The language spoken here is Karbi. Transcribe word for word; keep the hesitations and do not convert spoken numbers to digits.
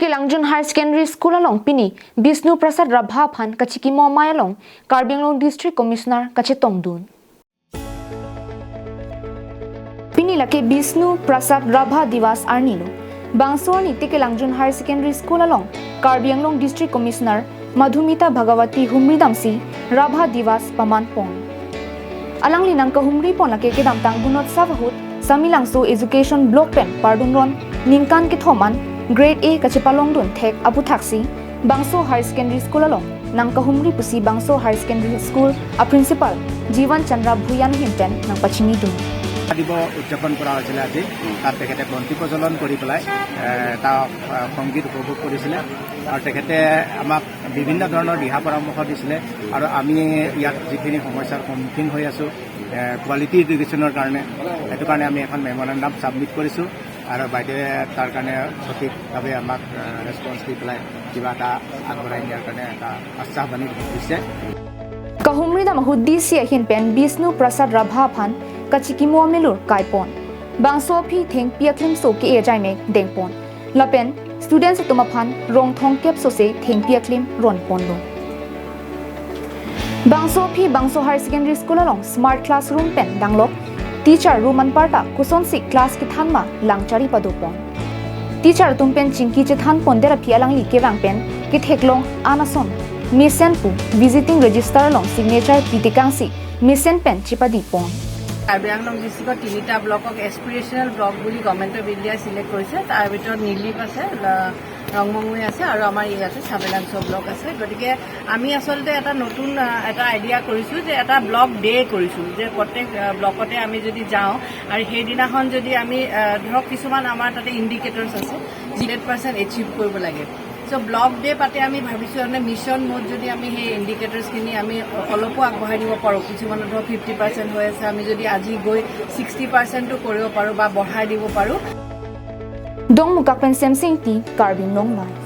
Kelangjun Higher Secondary School along pini Bishnu Prasad Rabha aphan kachikimo amei along Karbi Anglong District Commissioner kachetongdun. Pini lake Bishnu Prasad Rabha Divas arni lo. Bangso arni Tekelangjun Higher Secondary School along Karbi Anglong District Commissioner Madhumita Bhagawati humri damsi Rabha Divas paman pon. Alangli nangkahumri pon lake kedamtang Gunotsav ahut Samelangso Education Block pen pardun ron ningkan kethom an Grade A kachepalongdun thek aputhaksi bangso Higher Secondary School along nangkahumri pusi bangso Higher Secondary School a Principal Jivan Chandra Bhuyan ahin pen nangpachinidun. দিৱস উদযাপন কৰা হৈছিলে আজি। তাত তেখেতে বন্তি প্ৰজ্বলন কৰি পেলাই, এ, এটা, এ, সংগীত উপভোগ কৰিছিলে আৰু তেখেতে আমাক বিভিন্ন ধৰণৰ দিহা পৰামৰ্শ দিছিলে আৰু আমি ইয়াত যিখিনি সমস্যাৰ সন্মুখীন হৈ আছোঁ, এ, কোৱালিটি এডুকেশ্যনৰ কাৰণে, সেইটো কাৰণে আমি এখন মেমৰেণ্ডাম ছাবমিট কৰিছোঁ আৰু বাইদেৱে তাৰ কাৰণে সঠিকভাৱে আমাক, এ, ৰেছপন্স দি পেলাই কিবা এটা আগবঢ়াই নিয়াৰ কাৰণে এটা আশ্বাসবাণী দিছে। Kahumri dam ahut D C ahin pen Bishnu Prasad Rabha aphan kachikimo amelur kaipon. Bangso aphi thengpi aklimso ke-e ajaimek dengpon. Lapen students atum aphan rong thomkep sose thengpi aklim ronponlo. Bangso aphi bangso Higher Secondary School along smart classroom pen danglok teacher room anparta kosonsi class kethan ma langchari padopon. Teacher atum pen chingki chethan pondet aphi alangli kevang pen ketheklong an ason mesen pu visiting register along signature pitekangsi mesen pen chepadipon. Karbi আংলং ডিষ্ট্ৰিক্টত তিনিটা ব্লকক এছপিৰেশ্যনেল ব্লক বুলি government of ইণ্ডিয়াই চিলেক্ট কৰিছে। তাৰ ভিতৰত নিলিপ আছে, ল-, ৰংমঙুই আছে আৰু আমাৰ ইয়াতে চামেলাংচ' ব্লক আছে। গতিকে আমি আচলতে এটা নতুন, আ, এটা আইডিয়া কৰিছোঁ যে এটা ব্লক ডে কৰিছোঁ, যে প্ৰত্যেক, আ, ব্লকতে আমি যদি যাওঁ আৰু সেইদিনাখন যদি আমি, আ, ধৰক কিছুমান আমাৰ তাতে ইণ্ডিকেটৰ্ছ আছে, হাণ্ড্ৰেড পাৰ্চেণ্ট এচিভ কৰিব লাগে। চ' ব্লক ডে পাতে আমি ভাবিছোঁ মানে মিছন মোড যদি আমি সেই ইণ্ডিকেটৰ্ছখিনি আমি অ-, অলপো আগবঢ়াই দিব পাৰোঁ, কিছুমানৰ ধৰক ফিফটি পাৰ্চেণ্ট হৈ আছে, আমি যদি আজি গৈ ছিক্সটি পাৰ্চেণ্টো কৰিব পাৰোঁ বা বঢ়াই দিব পাৰোঁ। Dongmukak pen Semsing T, Karbi Anglong Live.